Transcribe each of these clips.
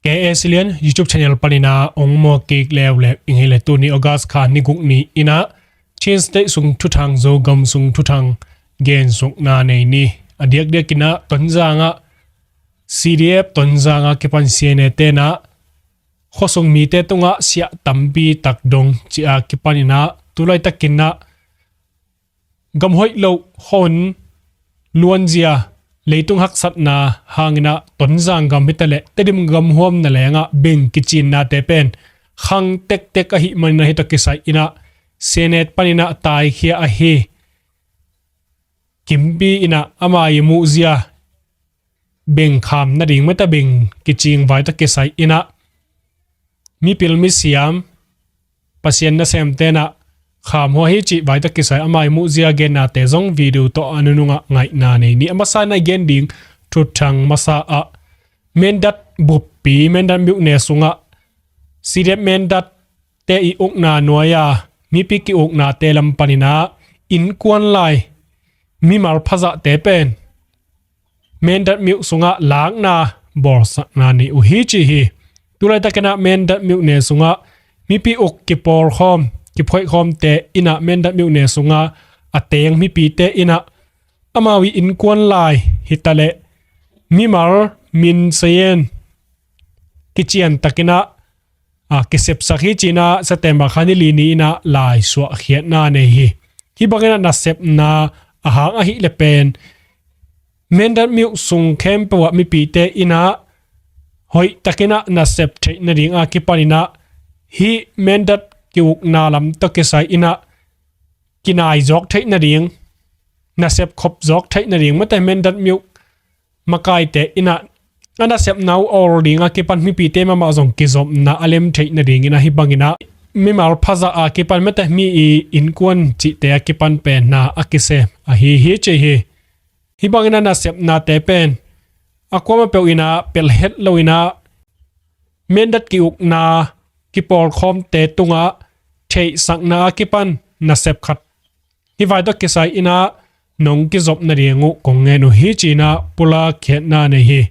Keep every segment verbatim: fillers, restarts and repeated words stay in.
K A Silian YouTube channel panin ah ong mawk kik leuleu ing ei le. Tuni August kha ni guk ni-in ah Chin State sung thuthang, Zogam sung thuthang gensukna nei ni. A diakdiakin ah Tonzang ah C D F, Tonzang a kipan C N A te'n ah khuasung mite tungah siah tampi tak dong ci-a kipanin ah tu laitakin ah gam hoih loh, hun luanzia, leitung haksatna hangin ah Tonzang gam hi ta leh Tedim gam huamna lengah beng kicinnate pen khang tektek ahih manin ah hih tawh kisai-in ah C N A panin ah taikhia ahi Kimbi in ah ama ii muhzia beng kham nading, mate beng kicing vai tawh kisai-in ah mipil misiam, Pasian nasemte'n ah kham hua hi cih vai tawh kisai ama ii muhzia gennate zong video tawh a nunungah ngaihna nei ni. A masa-in ah i gen ding thuthang masa ah Mindat buppi, Mindat myone sungah C D F Mindat te ii ukna nuai-a mipi ki-uknate lam panin ah innkuan lai mimal phazahte pen Mindat myo sungah lakna bawlsakna nei uh hi ci hi. Tu laitakin ah Mindat myone sungah mipi uk kipawlkhawm, kiphoihkhawmte in ah Mindat myone sungah a teng mipite in ah amau ii innkuan lai hi ta leh mimal min sayen kician takin ah a, kisepsak hi ci-in ah September kha ni li ni-in ah laisuahkhiatna nei hi. Hih bangin ah nasepna a hang ahih leh pen Mindat myo sung khempeuh ah mipite in ah hoihtakin ah nasep theih nading a kipanin ah hih Mindat ki-ukna lam tawh kisai-in ah kinai zawk theih nading, nasep khop zawk theih nading, mate Mindat myo makaite in ah a nasepna uh awl ding a kipan mipite mahmah zong kizopna a lem theih nadingin ah hih bangin ah mimal phazah a kipan, mate mi ii innkuan cihte a kipan pen na a kisem ahi hi ci hi. Hih bangin ah nasepnate pen a kuamah peuh in ah pelh het lo-in ah Mindat ki-ukna kipawlkhawmte tungah theihsakna a kipan nasep khat hih vai tawh kisai-in ah nong kizop nading uh kong ngen uh hi ci-in ah pulak khiatna nei hi.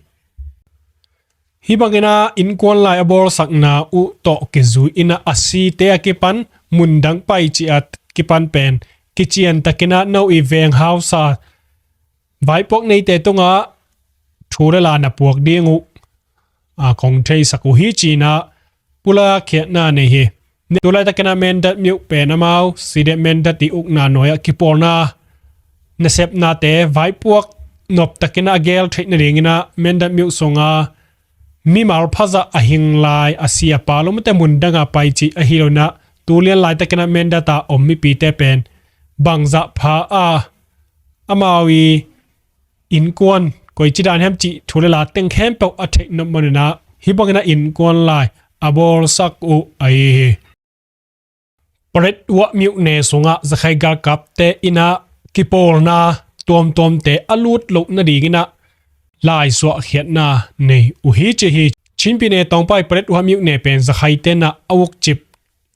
Hih bangin ah innkuan lai a bawlsakna uh tawh kizui-in ah a site a kipan mundang pai cih a kipan pen kician takin ah no ii veng hausa vaipuak neite tungah thu le la na puak ding uh a kong theisak uh hi ci-in ah pulak khiatna nei hi. Tu laitakin ah Mindat myo pen amau C D F Mindat ii ukna nuai-ah kipawlna nasepnate vaipuak noptakin ah a gel theih nadingin ah Mindat myo sunga mimal phazah a hing lai a si a pa lo, mate mundang a pai cih ahi lo-in ah tu lian laitakin ah Mindat a om mipite pen bangzah pha a amau ii innkuan koici dan hiam cih thu le la teng khempeuh a theih nop manin ah hih bangin ah innkuan lai a bawlsak uh ahi hi. Paletwa myone sungah Zakhai galkapte in ah kipawlna tuamtuamte a lut loh nadingin ah laisuahkhiatna nei uh hi ci hi. Chin pyine tawngpai Paletwa myone pen Zakhaite'n ah a ukcip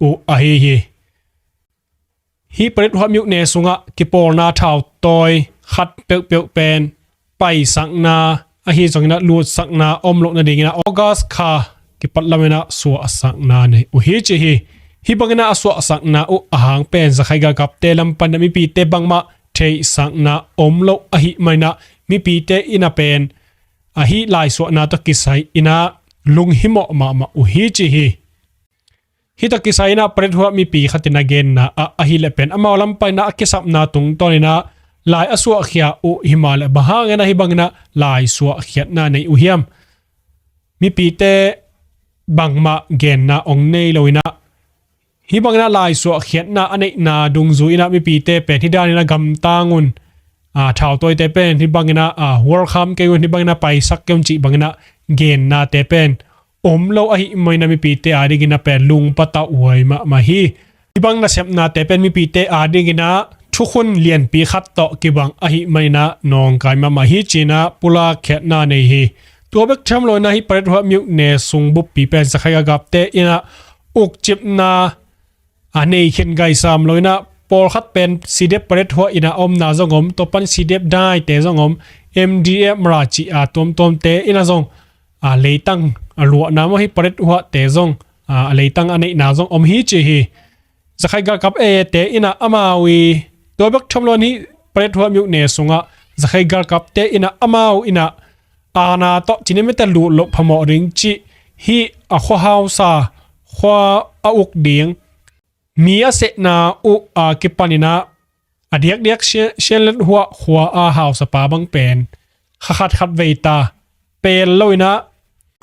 uh ahi hi. Hih Paletwa myone sungah kipawlna thautawi khat peuhpeuh pen paisakna ahi zongin ah lutsakna om loh nadingin ah August kha kipat lamin ah suahsakna nei uh hi ci hi. Hih bangin ah a suahsakna uh a hang pen Zakhai galkapte lam panin ah mipite bangmah theihsakna om loh ahih manin ah mipite in ah pen a hih laisuahna tawh kisai-in ah lunghimawh mahmah uh hi ci hi. Hih tawh kisai-in ah Paletwa mipi khat in a genna ah ahih leh pen amau lam panin ah a kisapna tungtawnin ah lai a suahkhia uh hi mah leh bang hangin ah hih bangin ah laisuahkhiatna nei uh hiam? Mipite bangmah genna ong nei lo-in ah hih bangin ah laisuahkhiatna a neihna dungzui-in ah mipite pen hih danin ah gamtang un, a, thautawite pen hih bangin ah, a, welcome kei un, hih bangin ah paisak kei un cih bangin ah gennate pen om lo ahih manin ah mipite adingin ah pen lungpatauhhuai mahmah hi. Hih bang nasepnate pen mipite adingin ah thukhun lianpi khat tawh kibang ahih manin ah nawngkai mahmah hi ci-in ah pulak khiatna nei hi. Tua bek tham lo-in ah hih Paletwa myone sung buppi pen Zakhai galkapte in ah ukcipna a nei khin gaisam lo-in ah pawlkhat pen C D F Paletwa in ah omna zong om, tua pan C D F Daite zong om, M D F Mara cih a tuamtuamte in ah zong a leitang a luahna maw, hih Paletwa te zong a leitang a neihna zong om hi ci hi. Zakhai galkap e te inah amau i tua bek tham lo in hih Paletwa myone sungah Zakhai galkap te inah amau inah aana tawh cina mete lut loh phamawh ding cih hih a khuahausa khua a uk ding mi a sehna uh a kipan inah a diakdiak Shanlet Huah khua a hausapa bang pen kha khat khat vei ta pel lo inah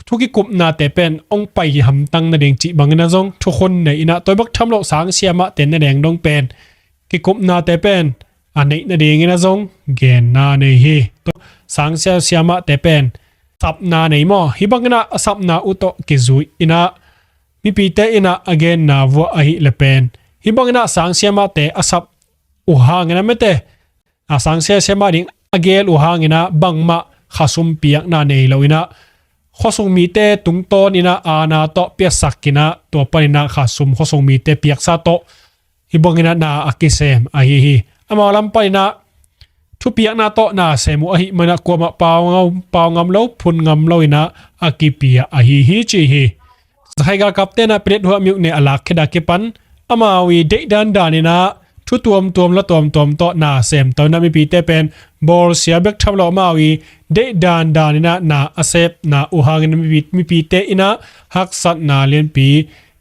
thu kikupnate pen ong pai hamtang nading cih bangin a zong thukhun nei inah tua bek tham loh sang siamah te nading dong pen kikupnate pen a neih nadingin a zong genna nei hi. Sang sia siamahte pen sapna nei maw, hih bangin ah a sapna uh tawh kizui inah mipite inah a genna vuah ahih le pen hih bangin ah sang siamahte a sap uh hangin a mete a sang sia siamah ding a gel uh hangin ah bangmah khasum piakna nei lo inah khuasung mite tungtawn inah aana tawh piasak inah tua pan inah khasum khuasung mite piaksa tawh hih bangin ah na a kisem ahi hi. Amau lam pan inah thupiakna tawh na sem uh ahih man inah kuamah pau ngam lo phun ngam lo inah a kipia ahi hi ci hi. Zakhai galkap te inah Paletwa myone a lakkhit a kipan amau i deih dandan inah thu tuamtuam la tuamtuam tawh na sem to inah mipite pen bawlsia bek tham lo amau i deih dandan inah na a sepna uh hangin mipite inah haksatna lianpi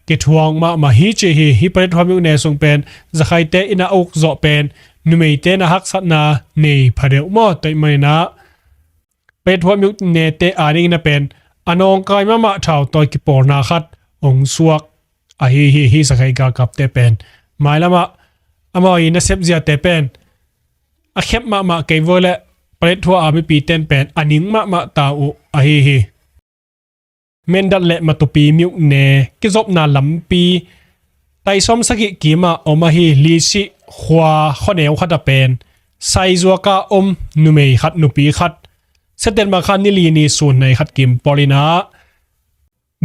kithuak mahmah hi ci hi. Hih Paletwa myone sung pen Zakhaite inah a uk zawh pen numeite inah haksatna nei phadeuh maw, tua ahih man inah Paletwa myone te a dingin a pen a nawngkai mahmah thautawi kipawlna khat ong suak ahi hi. Hih Zakhai galkapte pen mailamah amau i nasep ziate pen a khep mahmah kei vua le Paletwa a mipite in pen a ning mahmah ta uh ahi hi. Mindat le Matupi myone kizopna lampi taisawm sagih kimah om ahi Lisih khua khuaneu khat a pen saizuak a om numei khat nupi khat September kha ni li ni sun nai khat kim pawl inah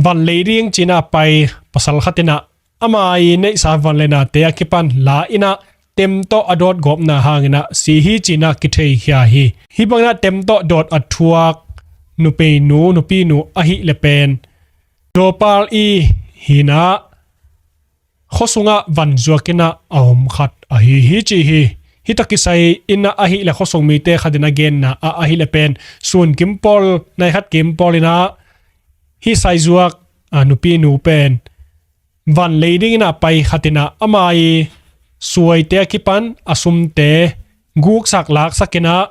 van lei ding ci inah a pai pasal khat inah ama i neihsa van le nate a kipan la inah tem tawh a dawt gawpna hang inah si hi ci inah kitheikhia hi. Hih bang inah tem tawh dawt a thuak nupeinu nupinu ahih le pen Dawpal i hi inah khuasungah van zuak inah a om khat ahi hi ci hi. Hih tawh kisai inah ahih le khuasung mite khat in a genna ah ahih le pen sun kim pawl nai khat kim pawl inah hih saizuak a nupinu pen van lei ding inah a pai khat inah ama i suaite a kipan a sumte guksak laksak inah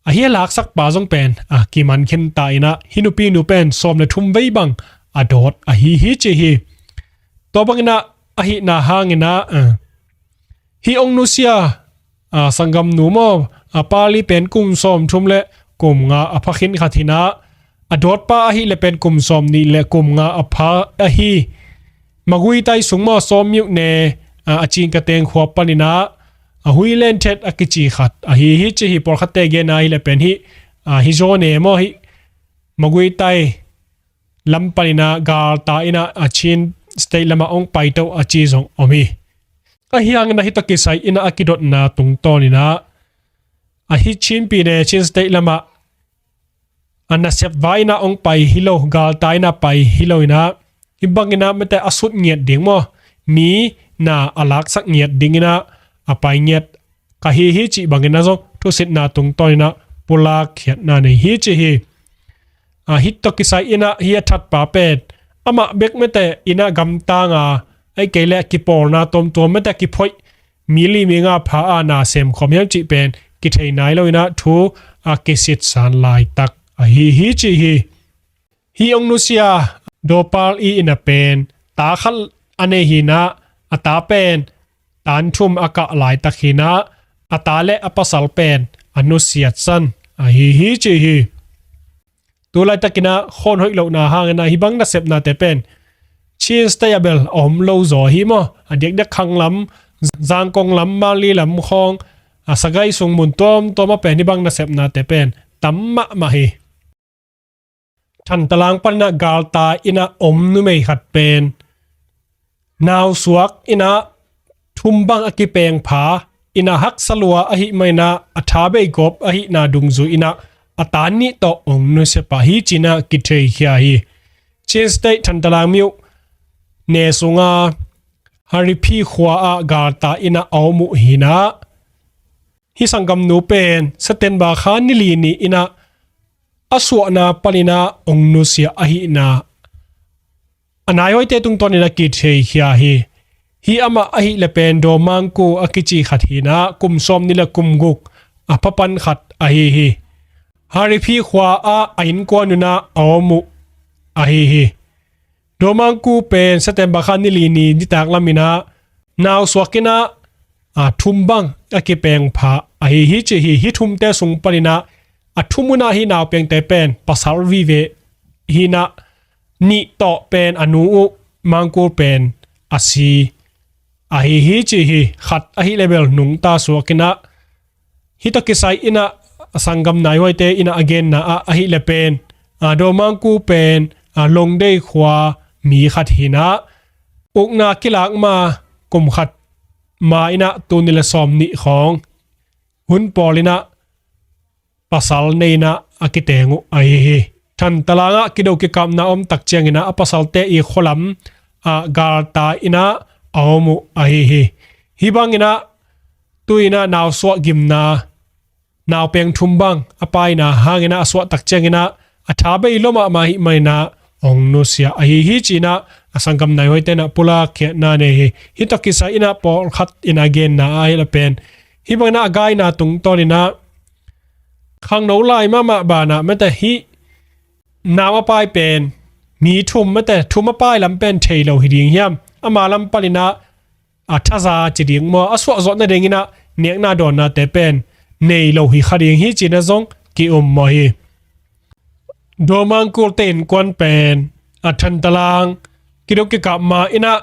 ahi a laksakpa zong pen a kiman khin ta inah hih nupinu pen sawm le thum vei bang a dawt ahi hi ci hi. Tua bang inah ahihna hang inah hih ong nusia a sanggamnu maw, a pali pen kum sawm thum le kum nga a pha khin khat hi inah a dawtpa ahih le pen kum sawm nih le kum nga a pha ahi Maguitai sung maw, Sawm myone a Cingkateng khua pan inah a Huilen Thet a kici khat ahi hi ci hi. Pawlkhatte genna ahih le pen hih a hih zaw ne maw, hih Maguitai lam pan inah galta inah a Chin State lamah ong paito a ci zong om hi. Ahi hang inah hih tawh kisai inah a kidotna tungtawn inah ahi Chin pyine Chin State lamah a nasep vai inah ong pai hi lo, galta inah pai hi lo inah hih bang inah mete a sut ngiat ding maw, mi na a laksak ngiat ding inah a pai ngiat ka hi hi cih bang inah zong thusitna tungtawn inah pulak khiatna nei hi ci hi. A hih tawh kisai inah hih a thatpa pen amah bek mete inah gamtang a, ahih kei le kipawlna tuamtuam mete kiphoih mi li mi nga pha a na sem khawm hiam cih pen kithei nai lo inah thu a kisitsan laitak ahi hi ci hi. Hih ong nusia Dawpal i inah pen ta khat a nei hi inah a ta pen tan thum a kah laitak hi inah a ta le a pasal pen a nusiatsan ahi hi ci hi. Tu laitak inah khawn hoih lohna hang inah hih bang nasepnate pen Chin State ah bel a om lo zaw hi maw, a diakdiak Khang lam, Zangkong lam, Mandalay lam khawng a Sagaing sung mun tuamtuam ah pen hih bang nasepnate pen tam mahmah hi. Thantalang pan inah galta inah om numei khat pen nausuak inah thum bang a kipeng pha inah haksa lua ahih man inah a tha bei gawp ahihna dungzui inah a ta nih tawh ong nusia pah hi ci inah kitheikhia hi. Chin State Thantalang myo ne sunga Hariphi khua ah galta in a om uh hi in a, hih sanggamnu pen September kha ni li ni in a, a suahna panin a ong nusia ahihna a naihuaite tungtawnin a kitheikhia hi. Hih amah ahih leh pen Dawmangku a kici khat hi in a, kum sawmnih le kum guk a pha pan khat ahi hi. Hariphi khua ah a innkuan un a om uh ahi hi. Dawmangku pen September kha ni li ni nitak lamin a nau suak in a, a, thum bang a kipeng pha ahi hi ci hi. Hih thumte sung panin a, a thum un a hih nau pengte pen pasal vive hi in a, nih tawh pen a nu uh Mangkul pen a si ahi hi ci hi. Khat ahih leh bel nungta suak in a, hih tawh kisai in a, a sanggam naihuaite in a a genna ah ahih leh pen, a, Dawmangku pen, a, Longdei khua mi khat hi in a, ukna kilak ma kum khat ma in a tuni le sawmnih khawng hun pawl in a pasal nei in a a kiteng uh ahi hi. Thantalang ah kido kikapna om tak ciangin a, a pasalte i khualam ah galta in a a om uh ahi hi. Hih bangin a tu in a nau suah gimna, nau peng thum bang a paina hangin a a suah tak ciangin a, a tha bei lua mahmah ahih manin a ong nusia ahi hi ci in a, a sanggam naihuaite in a pulak khiatna nei hi. Hih tawh kisai in a pawlkhat in a genna ahih leh pen, hih bangin a a gaina tungtawnin a khangno lai mahmah banah mate hih nau a pai pen mi thum mate, thum a pai lam pen thei lo hi ding hiam? Ama lam panin a, a thaza ci ding maw, a suahzawh nadingin a nekna dawnnate pen nei lo hi kha ding hi ci in a zong ki-um mawh hi. Dawmangkulte innkuan pen a Thantalang kido kikap ma in a,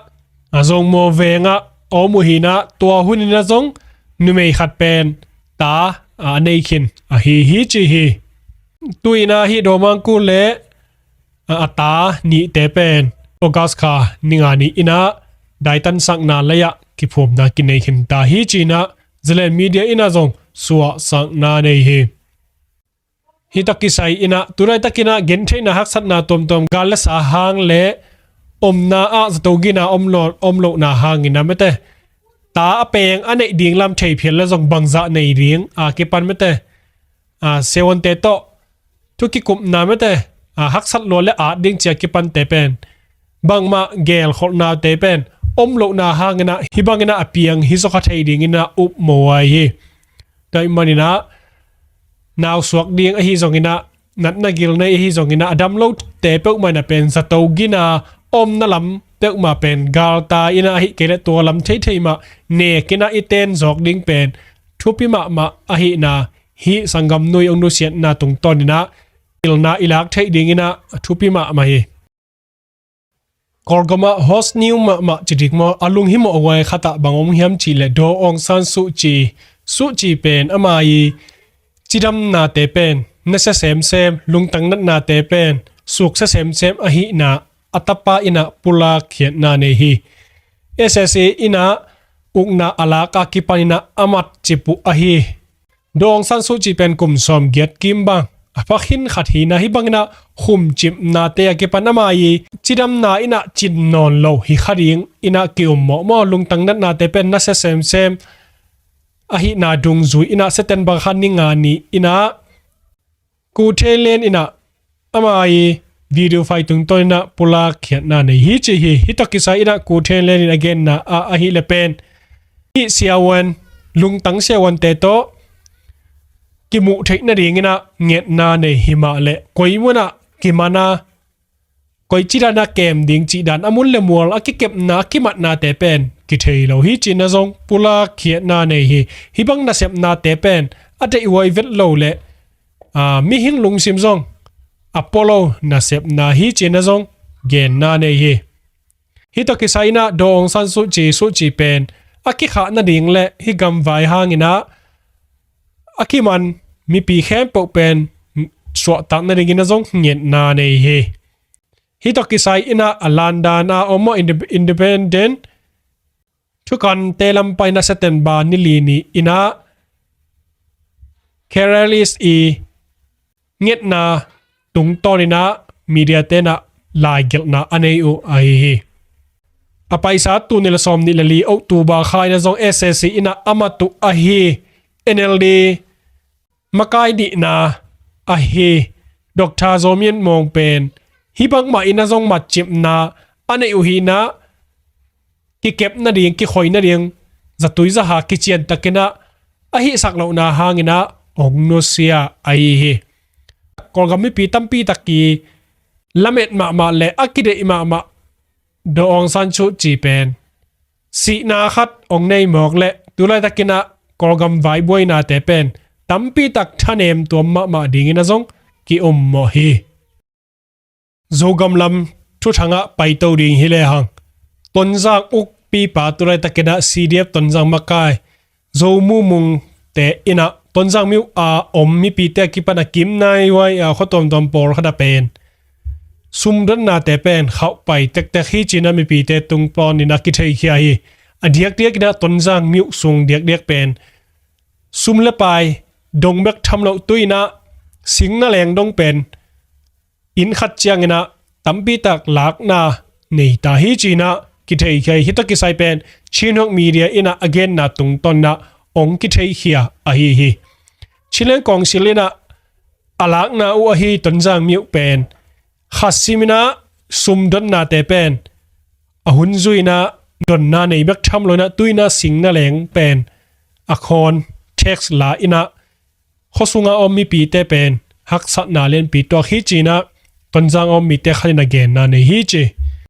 a Zongmaw veng ah a om uh hi in a, tua hun in a zong numei khat pen ta a nei khin ahi hi ci hi. Tu in a hih Dawmangkul le a, a ta nihte pen August kha ni nga ni in a daitansakna lei ah kiphumna kinei khin ta hi ci in a Zalen Media in a zong suahsakna nei hi. Hih tawh kisai in a tu laitakin a gentheihna haksatna tuamtuam gal le sa hang le omna ah zato gina om lo, om lohna hangin a mate, ta a peng a neih ding lam thei phial le zong bangzah nei ding a kipan mate, a, siavuante tawh thu kikupna mate, a, haksat lua le at ding ci a kipante pen bangmah gelkholhnate pen om lohna hangin a hih bangin a a piang hi zaw kha thei dingin a up mawh uh ahi hi. Tua ahih manin a nau suak ding ahi zongin a, natna gil nei ahi zongin a, a dam lote peuhmah in a pen zato gina omna lam peuhmah pen galta in a, ahih kei leh tua lam theithei mah nek in a i ten zawk ding pen thupi mahmah ahihna hih sanggamnu i ong nusiatna tungtawnin a pilna i lak theih dingin a thupi mahmah hi. Kawlgam ah hot news mahmah ci ding maw, a lunghimawh huai khat ah bang om hiam cih leh Daw Aung San Suu Kyi, Suu Kyi pen ama i cidamnate pen nasia semsem, lungtang natnate pen suksia semsem ahihna a tapa in a pulak khiatna nei hi. S S A in a ukna a lak a kipan in a a mat cip uh ahi. Daw Aung San Suu Kyi pen kum sawmgiat kim bang a pha khin khat hi in a, hih bangin a khumcipnate a kipan ama i cidamna in a cin nawn lo hi kha dingin a ki-um mawhmawh. Lungtang natnate pen nasia semsem ahihna dungzui in a September kha ni nga ni in a Ku Theng Lien in a ama i video file tungtawnin a pulak khiatna nei hi ci hi. Hih tawh kisai in a Ku Theng Lien in a genna ah ahih leh pen hih siavuan, lungtang siavuante tawh kimuh theih nadingin a ngetna nei hi mah leh koi mun ah kiman a, koi ci dan a kem ding cih dan a mun le mual a kikepna a kimatnate pen kithei lo hi ci in a zong pulak khiatna nei hi. Hih bang nasepnate pen a deihhuai vet lo leh, aa, mihing lungsim zong a pua lo nasepna hi ci in a zong genna nei hi. Hih tawh kisai in a Daw Aung San Suu Kyi, Suu Kyi pen a kikhah nading le hih gamvai hangin a a kiman mipi khempeuh pen suahtak nadingin a zong ngetna nei hi. Hih tawh kisai in a London a om maw, Inde-, Independent thukante lam pan in a September ni li ni in a Karen East i ngetna tungtawnin a mediate in a laigelhna a nei uh ahi hi. A paisa tul nih le sawmnih le li October kha in ah zong S A C in ah a mat uh ahi NLD makai nihna ahi Doctor Zaw Min Maung pen hih bangmah in ah zong matcipna a neih uh hi in ah kikep nading, kikhoi nading, zatui zaha kician takin ah a hihsak lohna hangin ah hong nusia ahi hi. Kawlgam mipi tampi tak i lamet mahmah le a kideih mahmah Daw Aung San Suu Kyi pen sihna khat hong nei mawk leh tu laitakin ah Kawlgam vaibuainate pen tampi tak thanem tuam mahmah dingin ah zong ki-ummawh hi. Zogam lam thuthangah paito ding hi lehang, Tonzang ukpipa tu laitakin ah C D F Tonzang makai Zo Mu Mung te in ah Tonzang myo a om mipite a kipan a kim nai huai a khua tuamtuam pawlkhat ah pen sumdotnate pen khauhpai tektek hi ci-in ah mipite tungtawn in ah kitheikhia hi. A diakdiakin ah Tonzang myo sung diakdiak pen sum le pai dong bek tham loh, tu-in ah sing naleng dong pen inn khat ciangin ah tampi tak lakna nei ta hi ci-in ah kitheikhia hi. Hih tawh kisai pen Chin Hawk Media in ah a genna tungtawn in ah hong kitheikhia ahi hi. Chinland Council in ah a lakna uh ahi Tonzang myo pen kha simin ah sumdotnate pen a hun zui-in ah donna nei bek tham lo-in ah tu-in ah sing naleng pen a khawn tax la in ah khua sunga om mipite pen haksatna lianpi tuak hi ci-in ah Tonzang a om mite khat in a genna nei hi ci.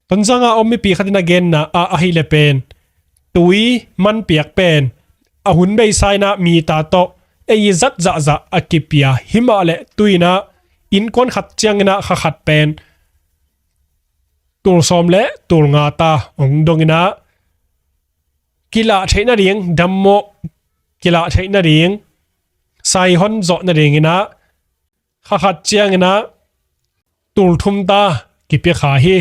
Tonzang a om mipi khat in a genna ah ahih leh pen tui man piak pen a hun beisa in ah mita tawh ei zat zahzah a kipia hi mah leh tu-in ah innkuan khat ciangin ah kha khat pen tul sawm le tul nga ta hong dong in ah kilah theih nading, dammawh kilah theih nading, saihon zawh nadingin ah kha khat ciangin ah tul thum ta kipia kha hi.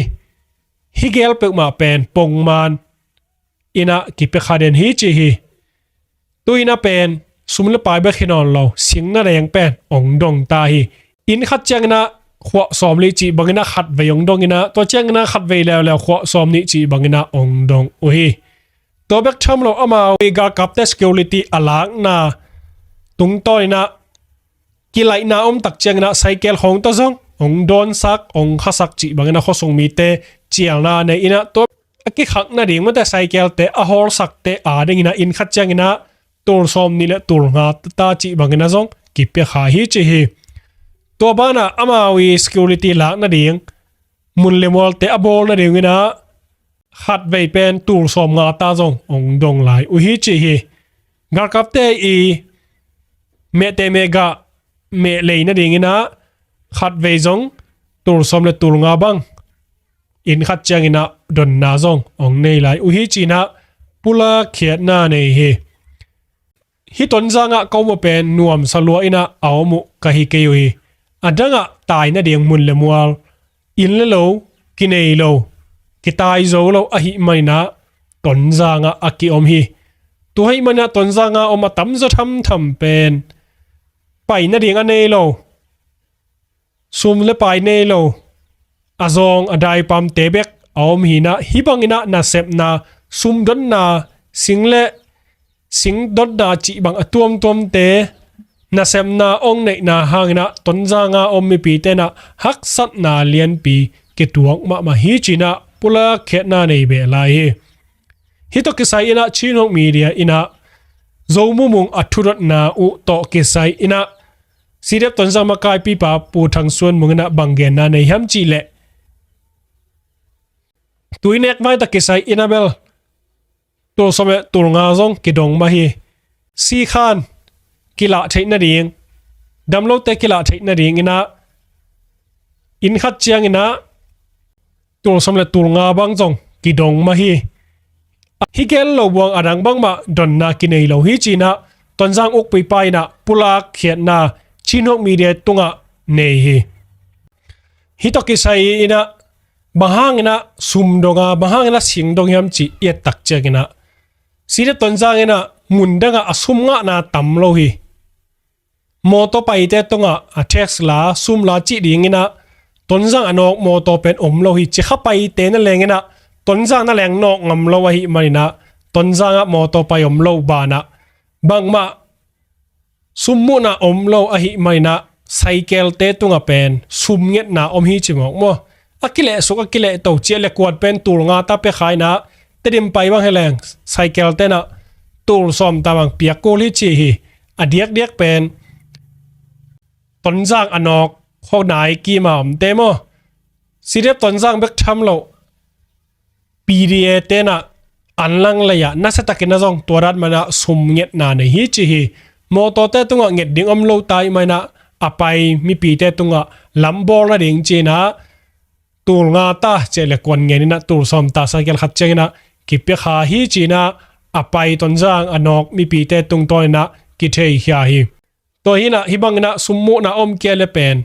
Hih gel peuhmah pen pongman in ah kipia kha den hi ci hi. Tu-in ah pen sum le pai bek hi nawn lo, sing naleng pen hong dong ta hi. Inn khat ciangin ah khuah sawmli cih bangin ah khatvei hong dong in ah, tua ciangin ah khatvei leuleu khuah sawmnih cih bangin ah hong dong uh hi. Tua bek tham lo, amau i galkapte security a lakna tungtawn in ah kilaihna om tak ciangin ah cycle khawng tawh zong hong dawnsak, hong khasak cih bangin ah khuasung mite cialna nei in ah, tua a kikhak nading mate cycle-te a hawlsakte a dingin ah inn khat ciangin ah tul sawmnih le tul nga ta cih bangin ah zong kipia kha hi ci hi. Tua banah amau i security lak nading mun le mualte a bawl nadingin ah khatvei pen tul sawm nga ta zong hong dong lai uh hi ci hi. Galkapte i mehte mehgah mehlei nadingin ah khatvei zong tul sawm le tul nga bang inn khat ciangin ah donna zong hong nei lai uh hi ci-in ah pulak khiatna nei hi. Hih Tonzang ah ka om uh pen nuamsa lua in ah a om uh ka hi kei uh hi. A dangah tai nading mun le mual, inn le lo kinei lo, kitai zo lo ahih manin ah Tonzang ah a kiom hi. Tua ahih manin ah Tonzang ah om a tamzaw thamtham pen pai nading a nei lo, sum le pai nei lo, a zawng a daipamte bek a om hi-in ah, hih bangin ah nasepna, sumdonna, sing le singdonna cih bang a tuamtuamte nasepna hong neihna hangin ah Tonzang a om mipite in ah haksatna lianpi kituak mahmah hi ci-in ah pulak khiatna nei beh lai hi. Hih tawh kisai in ah Chin Hawk Media in ah Zo Mu Mung a thudotna uh tawh kisai in ah C D F Tonzang makaipipa Pu Thang Suan Mung in ah bang genna nei hiam cih leh, tui nek vai tawh kisai in ah bel tul sawm le tul nga zong kidong mah hi. Sikhan kilah theih nading, damlote kilah theih nadingin ah inn khat ciangin ah tul sawm le tul nga bang zong kidong mah hi. Hih gel lo buang a dang bangmah donna kinei lo hi ci-in ah Tonzang ukpipa in ah pulak khiatna Chin Hawk Media tungah nei hi. Hih tawh kisai in ah bang hangin ah sum dong a, bang hangin ah sing dong hiam cih i et tak ciangin ah C D F Tonzang in ah mun dangah a sum ngahna tam lo hi. Mawtaw paite tungah a tax la, sum la cih dingin ah Tonzang a nawk mawtaw pen om lo hi. Cikha paite na leng inah Tonzang na leng nawk ngam lo ahih maninah Tonzang ah mawtaw pai om lo banah bangmah sum muhna om lo ahih maninah saikelte tungah pen sum ngetna om hi ci mawk maw? A kilehsuk a kilehto ciah le kuat pen tul nga ta pia kha inah Tedim pai bang hi leng saikelte inah tul sawm ta bang piak kul hi ci hi. A diakdiak pen Tonzang a nawk khuanai kima omte maw? CDF Tonzang bek tham lo P D A tenah an lang lei-ah nasiatakin a zong tua dat manah sum ngetna nei hi ci hi. Mawtawte tungah nget ding om lo ta ih manah a pai mipite tungah lam bawl nading cinah tul nga ta ciah le kuan ngen inah tul sawm ta saikal khat cianginah kipia kha hi cinah a pai Tonzang a nawk mipite tungtawninah kithei khia hi. Tua hinah hih banginah sum muhna om kia le pen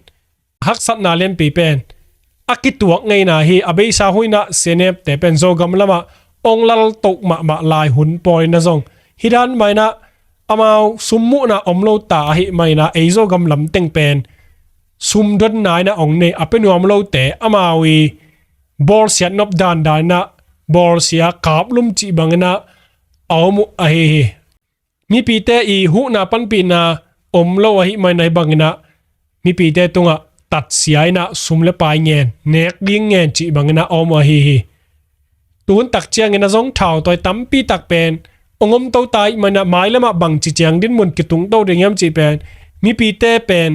haksatna lianpi pen a kituak ngeina hi. A beisa huinah CNF te pen Zogam lamah ong laltoh mahmah lai hun pawlina zong hih dan mainah amau sum muhna om lo ta ahih mainah ei Zogam lamteng pen sum donna inah ong nei a pia nuam lote amau i bawlsiat nop dandan inah bawlsia kaplum cih banginah a om uh ahi hi. Mipite i huhna panpihna om lo ahih maina hih banginah mipite tungah tatsia inah sum le pai ngen nek ding ngen cih banginah a om ahi hi. Tuhun tak ciangin a zong thautawi tampi tak pen ong om to ta ih manah mailamah bangci ciang dinmun kitung to ding hiam cih pen mipite pen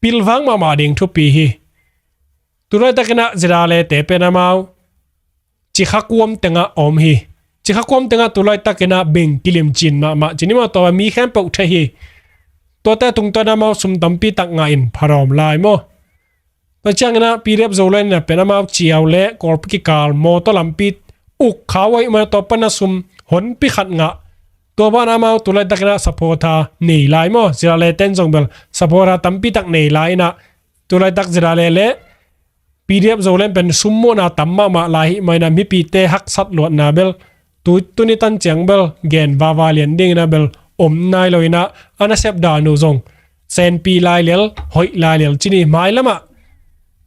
pilvang mahmah ding thupi hi. Tulaitakinah zidalete pen amau cikha kuam tengah a om hi. Cikha kuam tengah tulaitakinah beng kilimcin mahmah cini maw tawh mi khempeuh thei hi. Tuate tungtawn amau sum tampi tak ngah in phadawm lai maw? Tua cianginah PDF Zoland inah pen amau ciau le Kawlpi kikal mawtaw lampi uk khau ahih manah tua pana sum honpi khat ngah. Tua banah amau tulaitakinah saphawtha nei lai maw? Zidale ten zong bel saphawtha tampi tak nei lai inah tulaitak zidale le PDF Zoland pen sum muhna tam mahmah lai hih mainah mipite haksat luatna bel tu tuni tan ciang bel gen vava lian dinginah bel om nai lo inah a nasep dan uh zong senpi lai lel hoih lai lel cini mailamah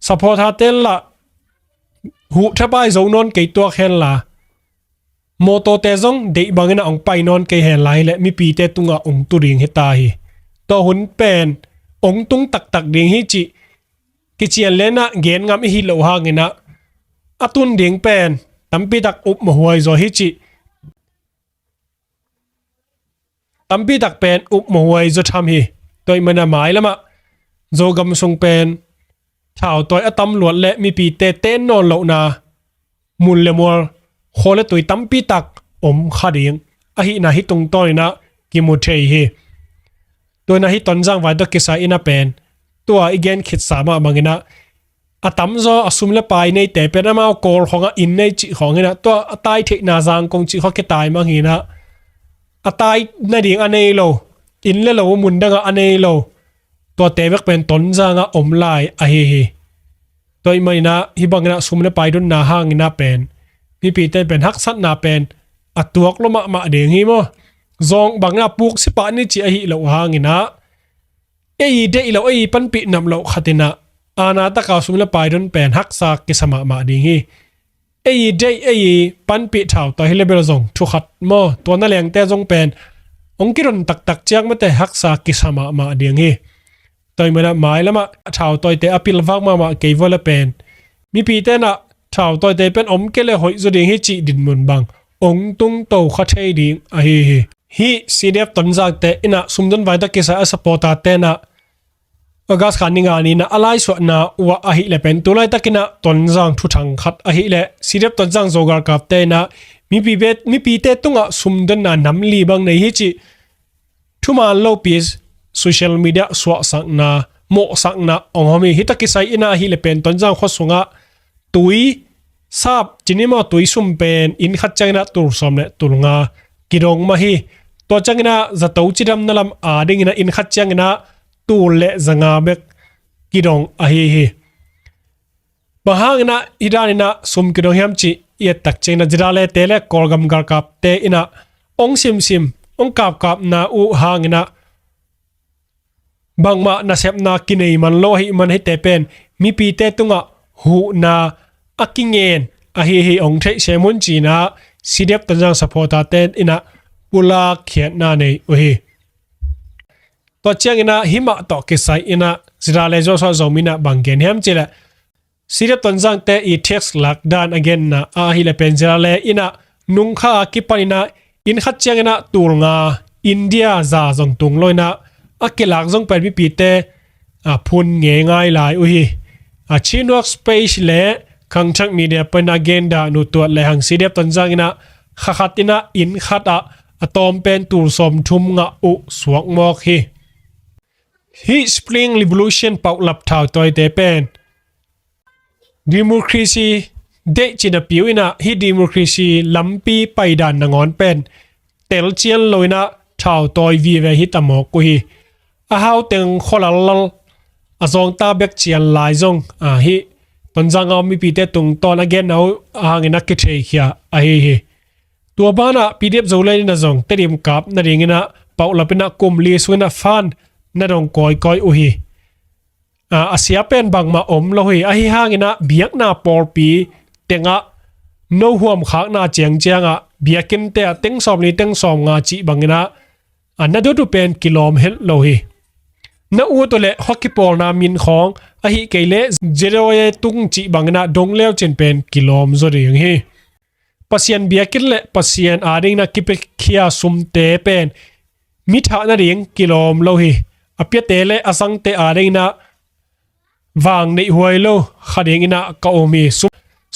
saphawtha ten lah huh thapai zo nawn kei tuak henla mawtawte zong deih banginah ong pai nawn kei henla hileh mipite tungah ong tu ding hi ta hi. Tua hun pen ong tung taktak ding hi cih kician lenah gen ngam i hi loh hanginah a tun ding pen tampitak upmawhuai zaw hi cih tampitak pen upmawhuai zaw tham hi. Tua ih manah mailamah Zogam sung pen thautawi a tam luat le mipite ten nawn lohna mun le mual khua le tui tampitak om kha ding ahihna hih tungtawninah kimu thei hi. Tuanah hih Tonzang vai tawh kisai inah pen tua i gen khitsa mah banginah a tamzaw a sum le pai neite pen amau Kawl khawngah inn nei cih khawng hinah tua a tai theihna Zangkong cih khawng kitai mang hinah a tai nading a nei lo inn le lo mun dangah a nei lo tuate bek pen Tonzangah om lai ahi hi. Tua ih maninah hih banginah sum le pai donna hanginah pen mipite pen haksatna pen a tuak lo mahmah ding hi maw? Zawng banginah puk sipah ni cih ahi loh hanginah ei i deih loh ei i panpih nam loh khatinah aana taka sum le pai don pen haksa kisa mahmah ding hi. Ei i deih ei i panpih thautawi hi le bel zong thukhat maw? Tua na lengte zong pen ong kidon taktak ciang mate haksa kisa mahmah ding hi. Tua ih manah mailamah thautawite a pilvak mahmah kei vua le pen mipite inah thautawite pen om kei le hoih zaw ding hi cih dinmun bang ong tungto kha thei ding ahi hi. Hih CDF Tonzangte inah sumdon vai tawh kisai a supporter tenah August kha ni nga ninah a laisuahna uah ahih le pen tulaitakinah Tonzang thuthang khat ahih le CDF Tonzang zogalkapte inah mipite tungah sumdonna namli bang nei hi cih thuman lopi social media suahsakna mawhsakna ong hawm hi. Hih tawh kisai inah ahih le pen Tonzang khua sungah tui sap cini maw tui sum pen inn khat cianginah tul sawm le tul nga kidong mah hi. Tua cianginah zato cidamna lam a dinginah inn khat cianginah tul le zanga bek kidong ahi hi. Bang hanginah hih daninah sum kidong hiam cih i ettak cianginah zidalete le Kawlgam galkapte inah ong simsim ong kapkapna uh hanginah bangmah nasepna kinei man lo ahih man hihte pen mipite tungah huhna a kingen ahi hi ong theih sem un ci-in ah C D F Tonzang supporter-te in ah pulak khiatna nei uh hi. Tua ciangin ah hih mah tawh kisai in ah Zira le Joshua Zomi in ah bang gen hiam cih leh, C D F Tonzangte i tax lak dan a genna ah ahih leh pen Zira le in ah nungkha a kipan in ah inn khat ciangin ah tul nga, India za zong tung lo in ah a kilak zong pen mipite a phun ngeingai lai uh hi. A Chin Work Space le Khangthak Media pan a gen dan uh tuat lehang C D F Tonzang in ah kha khat in ah inn khat ah a tawm pen tul sawmthum ngah uh suak mawk hi. Hih Spring Revolution paulap thautawite pen democracy deih cih napi uh in ah hih democracy lampi paidan nangawn pen telcian lo in ah thautawi vive hi ta mawk uh hi. A hau teng khua lallal a zawngta bek cian lai zong a hih Tonzang a om mipite tungtawn a genna uh hangin a kitheikhia ahi hi. Tua banah P D F Zoland in ah zong Tedim kap nadingin ah paulap in ah kum li sungin ah fund na dong kawikawi uh hi. A, a sia pen bangmah om lo hi. Ahi hangin ah biakna pawlpi tengah no huamkhakna ciangciang ah biakinnte ah teng sawmli teng sawmnga cih bangin ah a na dot uh pen kilawm het lo hi. Na ut uh leh hua kipawlna min khawng ahih kei leh Z O A tung cih bangin ah dong leucin pen kilawm zaw ding hi. Pasian biakinn le Pasian adingin ah kipiakhia sumte pen mi thah nading kilawm lo hi. A piate le a zangte adingin ah vang neihhuai lo kha dingin ah ka um hi. Sum,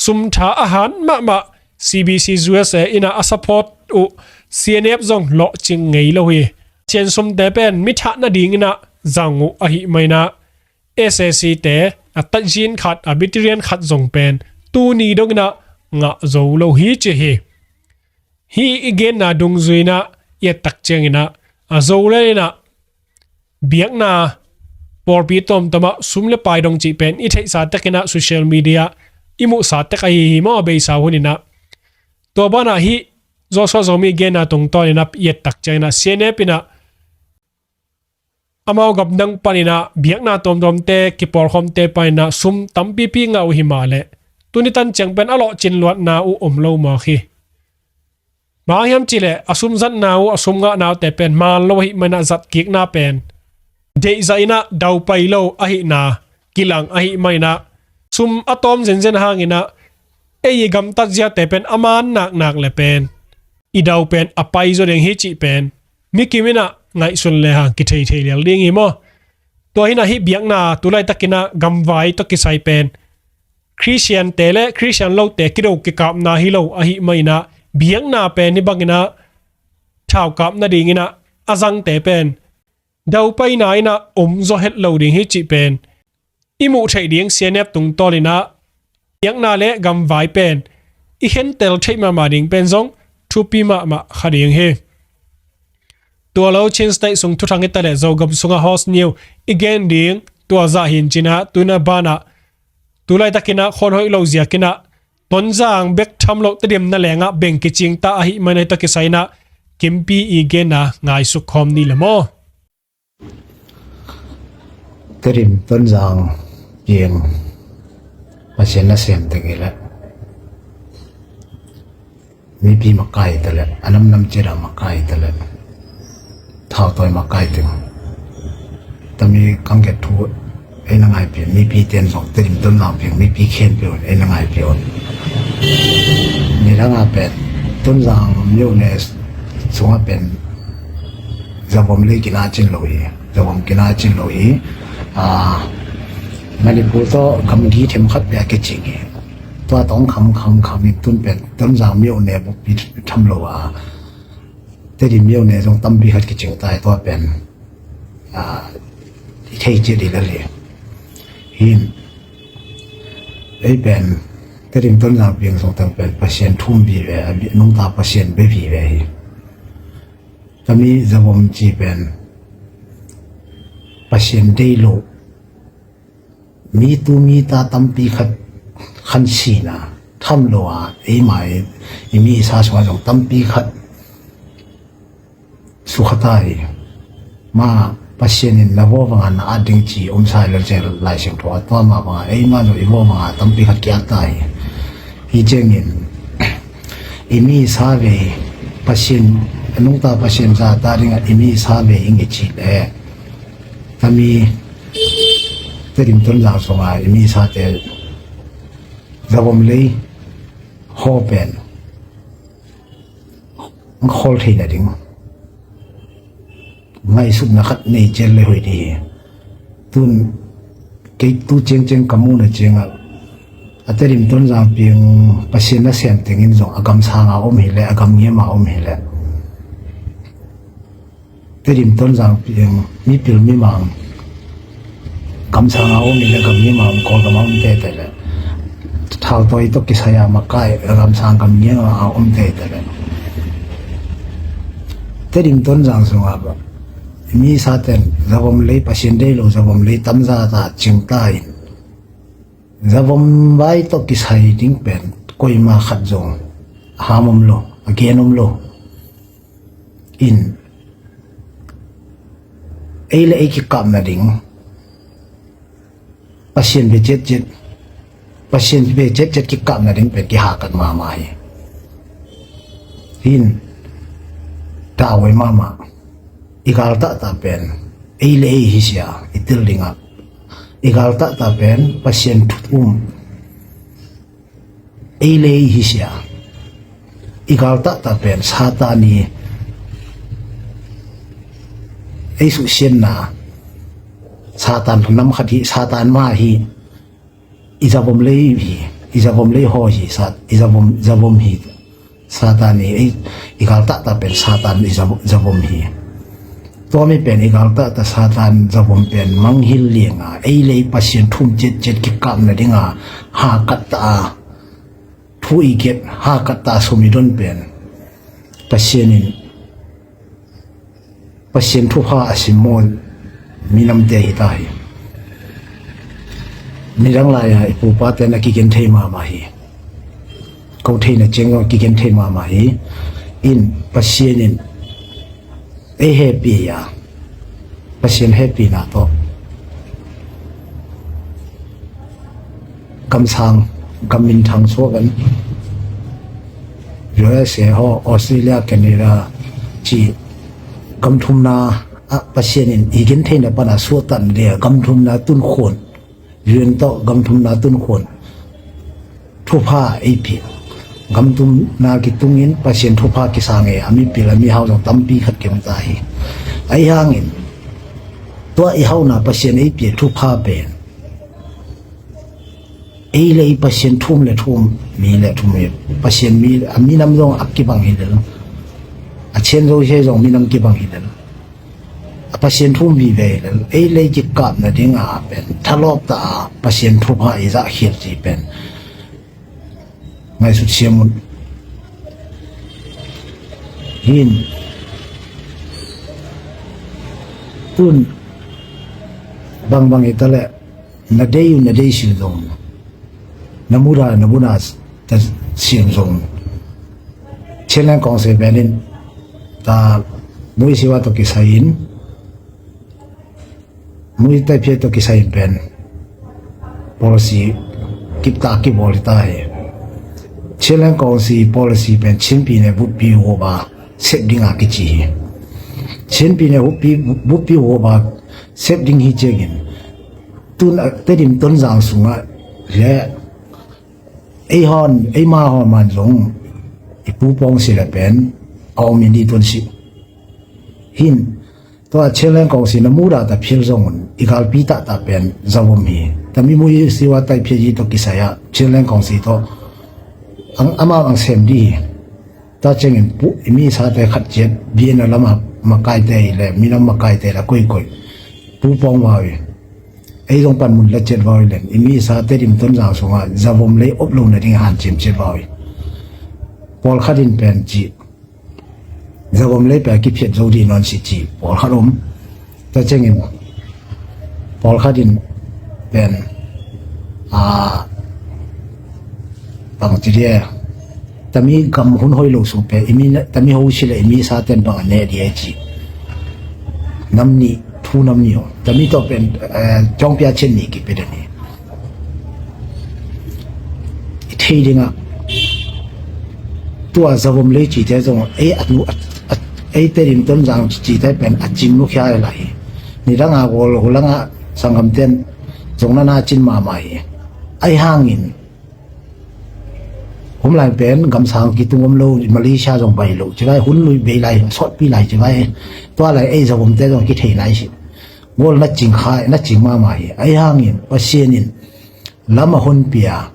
sumtha a han mahmah C B C U S A in ah a support uh C N F zong lawhcing ngei lo hi. Pasian sumte pen mi thah nadingin ah zang uh ahih manin ah S A C te a tatzin khat, a battalion khat zong pen tuni dongin ah ngah zo lo hi ci hi. Hih i genna dungzui in ah i et tak ciangin ah a Zoland in ah biakna pawlpi tuamtuam ah sum le pai dong cih pen i theihsa tek in ah social media i muhsa tek ahi hi maw, a beisa hun in ah. Tua banah hih Joshua Zomi genna tungtawn in ah i et tak ciangin ah C N F in ah amau gam dang panin ah biakna tuamtuamte kipawlkhawmte panin ah sum tampipi ngah uh hi mah leh tuni tan ciang pen a lawhcin luatna uh om lo mawk hi. Bang hang hiam cih leh a sum zatna uh, a sum ngahna uhte pen man lo ahih manin ah zatkikna pen deihzah in ah daupai lo ahihna kilang ahih manin ah sum a tawm zenzen hangin ah ei i gamtat ziate pen a man naknak le pen i dau pen a pai zaw ding hi cih pen mi kim in ah ngaihsun lehang kithei thei lel ding hi maw. Tua hi in ah hih biakna tu laitakin ah gamvai tawh kisai pen Khristiante le Khristian lote kido kikapna hi lo ahih manin ah biakna pen hih bangin ah thaukap nadingin ah a zangte pen daupaina in ah om zaw het lo ding hi cih pen i muh theih ding C N F tungtawnin ah biakna le gamvai pen i khentel theih mahmah ding pen zong thupi mahmah kha ding hi. Tua lo Chin State sung thuthang hi ta leh Zogam sungah host ni uh i gen ding tua zah hi in ci-in ah tu-in ah banah tu laitakin ah khuan hoih lo ziakin ah Tonzang bek tham loh Tedim na lengah beng kicing ta ahih manin ah hih tawh kisai-in ah Kimpi i genna ngaisuk khawm ni le maw. Tedim Tonzang piang Pasian nasem teng hi leh mipi makai ta leh a namnam ciat ah makai ta leh thautawi makai teng tami kangget thu ei na ngaipih, mipi ten zong Tedim Tonzang piang mipi khempeuh in ei na ngaipih un. Nidang ah pen Tonzang myone sungah pen zavom lei kinacin lo hi. Zavom kinacin lo hi. Ah, Manipur tawh gamgi themkhat pia kicing hi. Tua tawh kham kham kham in tun pen Tonzang myone bukpi tham lo a Tedim myone zong tampi khat kicing ta hi. Tua pen ah, i thei ciat i lel hi. Hin ei pen Tedim Tonzang piang sung teng pen Pasian thum vive, a nungta Pasian bia vive hi. Tami zavom ci pen Pasian deih lo mi tu mi ta tampi khat khan sihna tham lo a eima i mi i sa sungah zong tampi khat sukha ta hi. Ma Pasian in na vaw banga na at ding ci om sa hi lo cel Lai Siangtho a, tua mah banga ei mah zong i vaw banga tampi khat ki-at ta hi. Hi ciangin i misa vei Pasian, a nungta Pasian zata dingah i misa vei ing i cih leh, tami Tedim Tonzang sunga i misate zavom lei haw pen khol theih nading ngaihsutna khat nei ciat le hoih dih hi. Tun kei tu ciangciang ka muhna ciangah a Tedim Tonzang piang Pasian nasem tengin zong a gamsanga om hileh, a gamngiama om hileh, Tedim Tonzang piang mipil mimang gamsanga om hileh, gamngiama om, Kawlgama om tete leh, thautawi tawh kisai a makai a gamsang gamngiama om tete leh, Tedim Tonzang sungah misaten zavom lei, Pasian deih lo zavom lei tamzata cingta in, zavom vai tawh kisai ding pen koima khat zong a ham om lo, a gen om lo. In ei le ei kikapna ding Pasian ve ciatciat, Pasian ve ciatciat kikapna ding pen kihakat mahmah hi. Hin tawei mahmah. I galtahta pen ei le ei hi sia, i til dingah i galtahta pen Pasian thuthum ei le ei hi sia. I galtahta pen Satan i ei suhsiatna, Satan nam khat hi, Satan mah hi. I zavom lei hi, i zavom lei haw hi, sa i zavom, zavom hi. Satan i, i, i galtahta pen Satan i zav-, zavom hi. Tua mi pen i galtahta Satan zavom pen manghil lianga ei lei Pasian thum ciatciat kikapna dinga hakatta a thu i get, hakatta a sum i don pen Pasian in Pasian thupha a simmaw minamte hi ta hi. Nidang lai-a i pupate na kigen thei mahmah hi. Ko theihna ciang a kigen thei mahmah hi. In Pasian in ei hehpih a, Pasian hehpihna tawh gamsang, gam minthang suak an, U S A haw, Australia, Canada ci gam thumna ah Pasian in i gen theihna pana suahtatna dia gam thumna tunkhuan, U N tawh gam thumna tunkhuan thupha ei pih. Gam thumna kitungin Pasian thupha kisang e, a mipil a mihau zong tampi khat ki om ta hi. Ahi hangin tua i hauhna Pasian ei pih thupha pen ei le ei Pasian thum le thum, mi le thum hi. Pasian mi, a minam zong a kibang hi lel, a Chin Zo Siai zong minam kibang hi lel, a Pasian thum vive hi lel, ei le ei kikapna dinga pen thalawpta a Pasian thupha i zahkhial ci pen ngaihsut siam un. Hin tun bangbang hi ta leh, na dei uh na dei sim zong, na muda na buna ta sim zong, Chinland Council pen in ta muisiwa tawh kisai in, mui taiphiat tawh kisai in pen policy kiptak kibawl hi ta hi. Chinland Council policy pen Chin pyine vutpi huap a sep dinga kici hi. Chin pyine vutpi, vutpi huap a sep ding hi ciangin tun a Tedim Tonzang sungah le ei hon, ei ma hon man zong i pupawng si le pen a om in i tun si. Hin tua Chinland Council na muda ta phil zong un i galpi tahta pen zavom hi. Tami muisiwa taiphiat hi tawh kisai ah Chinland Council tawh ang, amau ang sem di hi. Tua ciangin pu, i misate khat ciat biena lama makaite hi le, minam makaite le koikoi pupawng vau hi. Ei zong panmun la ciat vau hi len, i misate Tedim Tonzang sungah zavom lei op lo nading hanciam ciat vau hi. Pawlkhat in pen ci, zavom lei pen kiphiat zo di nawn si ci pawlkhat om. Tua ciangin pawlkhat in pen a bang ci dia, tami gam hun hoih lo sung pen i mi, tami ho si le i misaten bang a neh dia ci. Nam nih Thu nam ni aw, tami tawh pen, eh, cawngpia chian ni kipia den hi. I thei dingah tua zavom lei cite zong ei a nu a, a, ei Tedim Tonzang cite pen a cing nukhia lai hi. Nidanga gol hulanga sanggamten zong na na cin mahmah hi. Ahi hangin Hom lai pen gamsang kitung om lo, Malaysia zong bai lo ci vai, hun lui bei lai, sawtpi lai ci vai. Tua lai ei zavomte zong kithei nai si. Gol na cing khai, na cing mahmah hi. Ahi hangin Pasian in lam a honpia,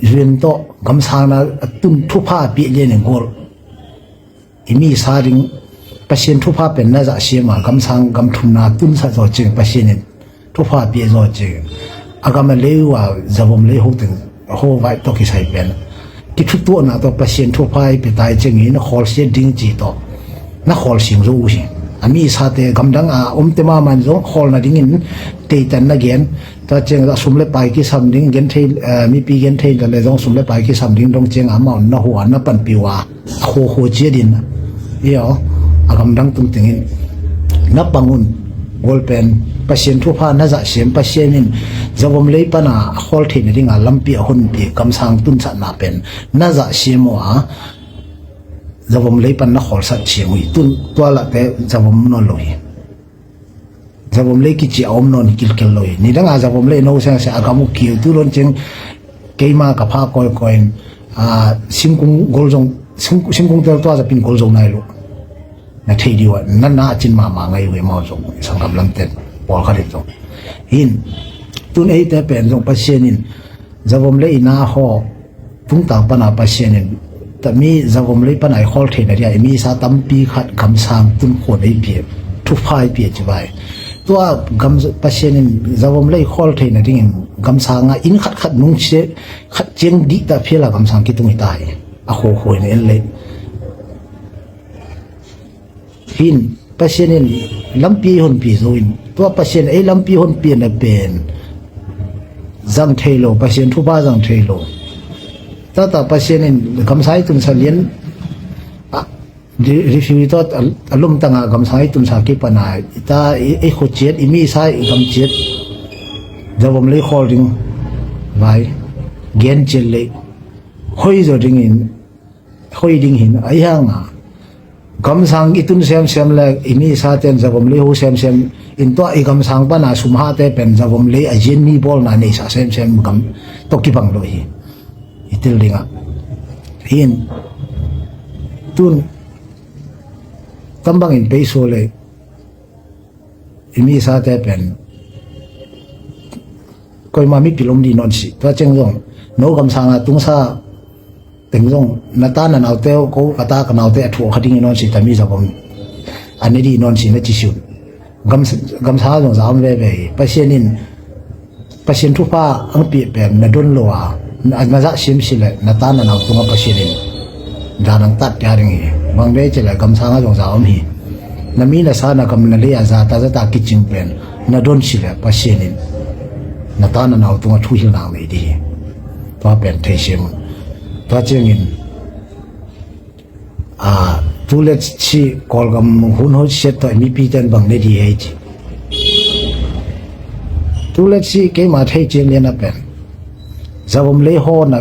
zuen tawh gamsang na a tun thupha a piah lianin gol i mi sa ding Pasian thupha pen na zah siam a, gamsang gam thumna tunsak zaw cing Pasian in thupha piah zaw cing. A gam a lei uh a zavom lei ho teng ho vaih tawh kisai pen kithutuahna tawh Pasian thupha i pia tai cingin na khawl siat ding ci tawh na khawl sing zo uh hi. A mi sate gamdang a omte mahmah in zong khawl nadingin teitan na gen. Tua ciang a sum le pai kisam ding, genthei, eh, mipi genthei le zong sum le pai kisam ding dong ciang amau na hua na panpih uh a, a khuakhua ciat in, i aw, a gamdang tung tengin na pang un. Gol pen Pasian thupha na zah siam, Pasian in zavom lei pana a khawl theih nadinga lampi a honpi, gamsang tunsatna pen na zah siam uh a, zavom lei pan na khawlsat siam uh hi. Tun tua lahte zavom nawn lo hi. Zavom lei kici a om nawn hi kilkel lo hi. Nidanga zavom lei no sengse a gam uh kiu tu lon cing keima ka pha kawikawi in, a, singkung gol zong, sing, singkung tel tua zapin gol zong nai lo. Na thei diu a, na na a cin mahmah ngai uh hi mau zong, sanggam lamten, pawlkhat in zong. Hin, tun eite pen zong Pasian in, zavom lei ina haw, tungtang pana Pasian in, tami zavom lei pana i khawl theihna dia, i mi sa tampi khat gamsang tun khuan ei pia, thupha ei pia ci vai. Tua gam Pasian in zavom lei khawl theihna dingin gamsang a inn khat khat nung sia, khat ciang dih ta phial a gamsang kitung i ta hi. A khuakhua in en lei. Hin, Pasian in lampi honpi zo in, tua Pasian ei lampi honpi na pen zang thei lo, Pasian thupha zang thei lo. Tata Pasian in gamsang i tunsa lian, a, ri-, review i tawh a, a lomtanga gamsang i tunsa kipana, i ta, i, i khuciat, i mi sa i gamciat, zavom lei khawl ding, vai, gen ciat lei, hoi zo dingin, hoi ding hin, ahi hanga. Gamsang i tun semsem le, i mi sa ten zavom lei ho semsem, in tua i gamsang pana sumhate pen zavom lei a zian mi bawlna neisa semsem gam tawh kibang lo hi. I til dingah. Hin, tun, tambangin peiso lei, i mi sate pen koima mipil om dih nawn si. Tua ceng zong, no gamsanga tungsa teng zong, na ta na naute, ko ka ta ka naute a thuak kha ding i nawn si, tami zavom a ne dih nawn si na ci siun. Gam, gamsanga zong za om veve hi. Pasian in, Pasian thupha ang pih pen na don lo a, na, na zah siam si le, na ta na nau tunga Pasian in dan ang tat tia ding hi. Bang dei ci le gamsanga zong za om hi. Na mi na sa na gam na lei a za ta za ta kicing pen na don si le Pasian in na ta na nau tunga thuhil nang nei dih hi. Tua pen thei siam un. Tua ciangin, a, tu le ci Kawlgam hun hoih siat tawh mipi ten bang ne dih hei ci. Tu le ci keima thei ciang lian a pen zavom lei haw na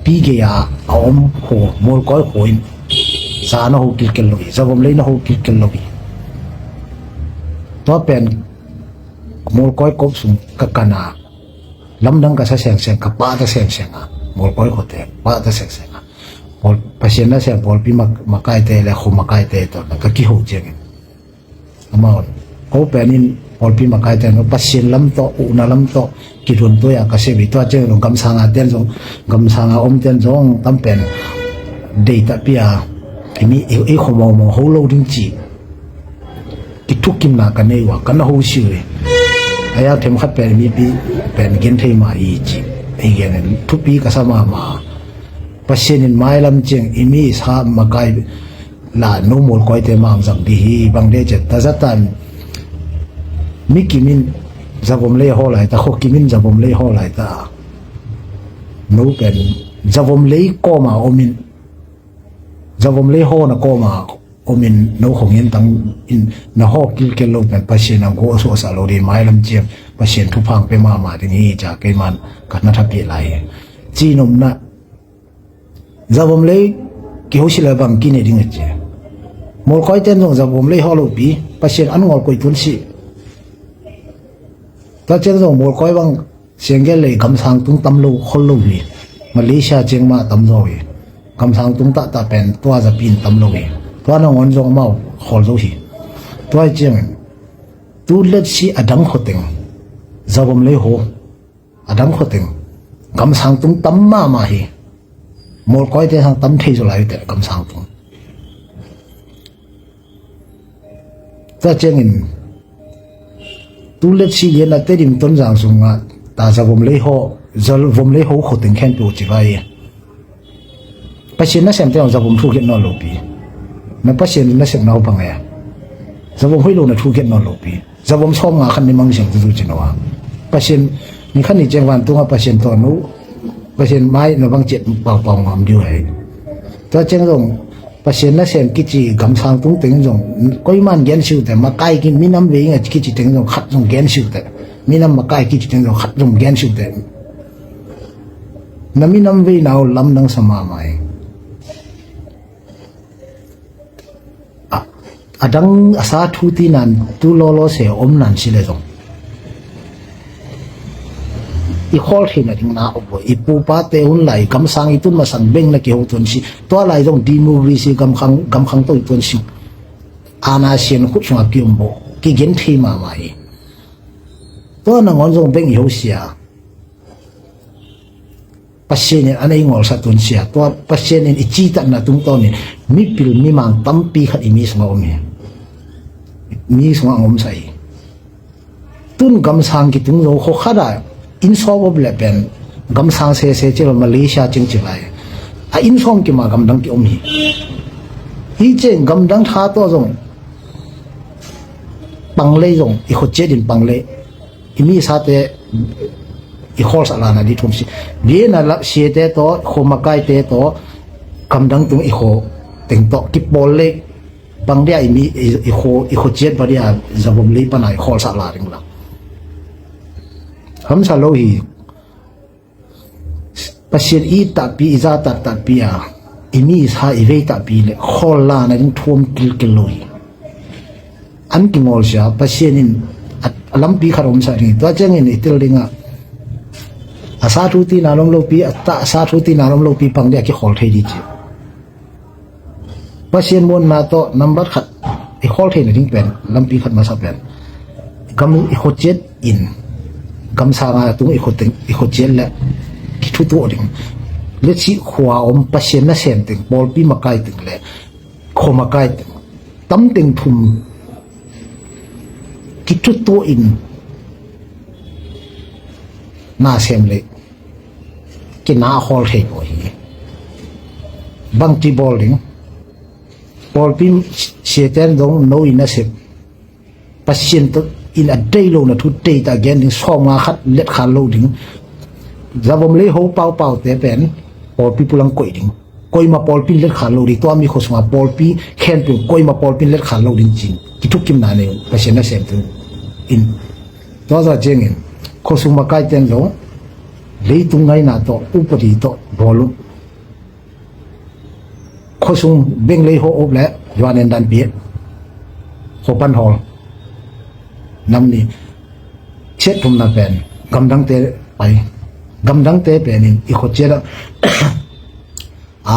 pi gei a a om haw, mualkawi haw in za na ho kilkel lo hi, zavom lei na ho kilkel lo hi. Tua pen mualkawi kop sung ka kan a, lamdang ka sa sengseng, ka pahta sengseng a, mualkawi khawte pahta sengseng a, pawl, Pasian na seng pawlpi mak-, makaite le kho makaite tawh na ka kiho ciangin, amau ko pen in pawlpi makaite no Pasian lam tawh, uhna lam tawh kidon tuai a ka sia vei. Tua ciangin gamsanga ten zong, gamsanga om ten zong tam pen deitahpi a, i mi, i, i kho mawmaw ho lo ding ci kithukimna ka nei uh a, ka na ho si uh hi. A ya themkhat pen mipi pen gen thei mah hi ci. Ei gen in thupi ka sa mahmah. Pasian in mailam ciang i mi sa makai la no mualkawite mah ang zang dih hi. Bang dei ciat ta zatan mi kimin zavom lei haw lai ta, kho kimin zavom lei haw lai ta. No pen zavom lei kawma omin, zavom lei haw na kawma om in, no khong in tang in, na hawh kilkel lo pen Pasian in a guah suahsah lo ding, mailam ciang Pasian thupha hong pia mahmah ding hi ci-a keiman ka na thapih lai hi. Ci-in omna, zavom lei kiho sih leh bang kinei ding a ci. Mualkoi ten zong zavom lei hawh lopi, Pasian an ngawl koih tuan sih. Tua ciang zong mualkoi bang Siangkei lei gamsang tung tam lo khol lo hi. Malaysia ciang mah tam zaw hi. Gamsang tung tahtah pen tua zapi in tam lo hi. Tua nangawn zong amau khawl zo hi. Tua hi ciangin tu letsi a dang khua teng, zavom lei haw, a dang khua teng gamsang tung tam mahmah hi. Mualkoi te sang tam thei zaw lai uh teh gamsang tung. Tua ciangin tu letsi lian a Tedim Tonzang sungah ta zavom lei haw, zavom lei haw khua teng khempeuh ci vai. Pasian nasem te zavom thukhiat nawn lopi. Na Pasian nasem na haw bang e. Zavom hoih lo na thukhiat nawn lopi. Zavom sawm nga khat ni mang siang tutu ci no a. Pasian ni khat ni ciang vantungah Pasian tawh no, Pasian mai na bang ciat paupau ngam diu hai. Tua ciang zong Pasian nasem kici gamsang tung teng zong koiman gen siu teh, makai ki minam vei nga kici teng zong khat zong gen siu teh. Minam makai kici teng zong khat zong gen siu teh. Na minam vei nau lam nang sa mahmah hi. A, a dang a sa thu tinan tu lawlaw se om nan si le zong i khawl theihna ding na om bo. I pupate hun lai gamsang i tun masang beng na kiho tuan si. Tua lai zong democracy gamkhang, gamkhang to i tuan si. Ana sian khut sungah ki om bo. Ki gen thei mahmah hi. Tua nangawn zong beng i ho sia. Pasian in a nei ngawlsak tun sia. Tua Pasian in i citatna tungtawnin mipil mimang tampi khat i mi sungah om hi. Mi sungah a ngomsa hi. Tun gamsang kitung zo khaw khat ah inn sawm om le pen gamsang sese cilo Malaysia cing ci lai. A inn sawm kima gamdang ki om hi. Hi ceng gamdang tha tawh zong panglei zong i khuciat in panglei i mi sate i khawlsak lana di thum si. Bia na lak siate tawh, khuamakaite tawh, kamdang tung i khaw teng tawh kipawl lei bang dia i mi i, i khaw, i khuciat bang dia zavom lei pana i khawlsak la ding la. Hamsa lo hi. Pasian i it takpi, i za tak takpi a, i mi i sa i vei takpi le khawl lana ding thuam kilkil lo hi. An kingawl sia, Pasian in a, a lampi khat omsak ding hi. Tua ciangin i tel dingah a sa thu tina lom lopi, a ta a sa thu tina lom lopi pang dih a kikhawl thei dih ci. Pasian muanna tawh nambat khat i khawl theihna ding pen lampi khat masa pen gam i khuciat in gamsanga tung i khuciat le kithutuah ding. Letsi khua om Pasian nasem teng, pawlpi makai teng le khua makai teng, tam teng thum kithutuah in nasem le kina a khawl thei pawh hi. Bangci bawl ding, pawlpi siaten zong no in a sep Pasian tawh in a dei lo na thu tei ta gen ding, sawm nga khat let khal lo ding. Zavom lei ho paupaute pen pawlpi pulang koih ding. Koima pawlpi in let khal lo ding, tua mi khuasunga pawlpi khempeuh koima pawlpi in let khal lo ding cin kithukimna nei uh Pasian nasem tu in. Tua za ciangin khuasung makaiten zong leitung ngaina tawh upadi tawh bawl uh. Khuasung benglei haw up le yuan en dan piak khuapan hawl nam ni siat thumna pen gamdangte pai. Gamdangte penin i khuaciat ah a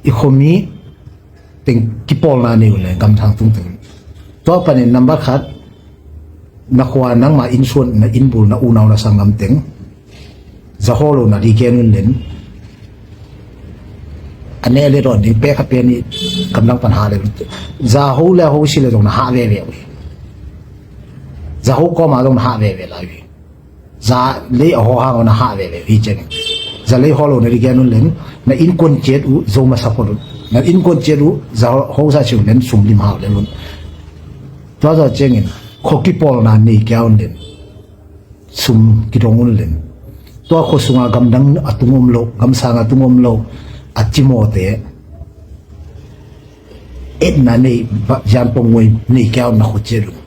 i khuami teng kipawlna nei uh le gamthang tung teng. Tua panin nambat khat na khua nangma innsuan na innbul na unau na sanggam teng zaho lo na di gen un len a ne le dawn ding pek khat pen i gamdang pan ha le zaho le ho si le zong na ha veve uh hi. Zaho kawma zong na ha veve lai uh hi. Za lei a haw hang na hah veve hi ciangin za lei haw lo na ri gen un len na innkuan ciat uh zo masa phot un. Na innkuan ciat uh za hosa siu len sum lim hau len un. Tua za ciangin khuakipawlna nei kia un len sum kidong un len. Tua khua sunga gamdang a tung om lo, gamsang a tung om lo a cimawte. etna nei, zian pong ngoi nei kia na khuaciat uh.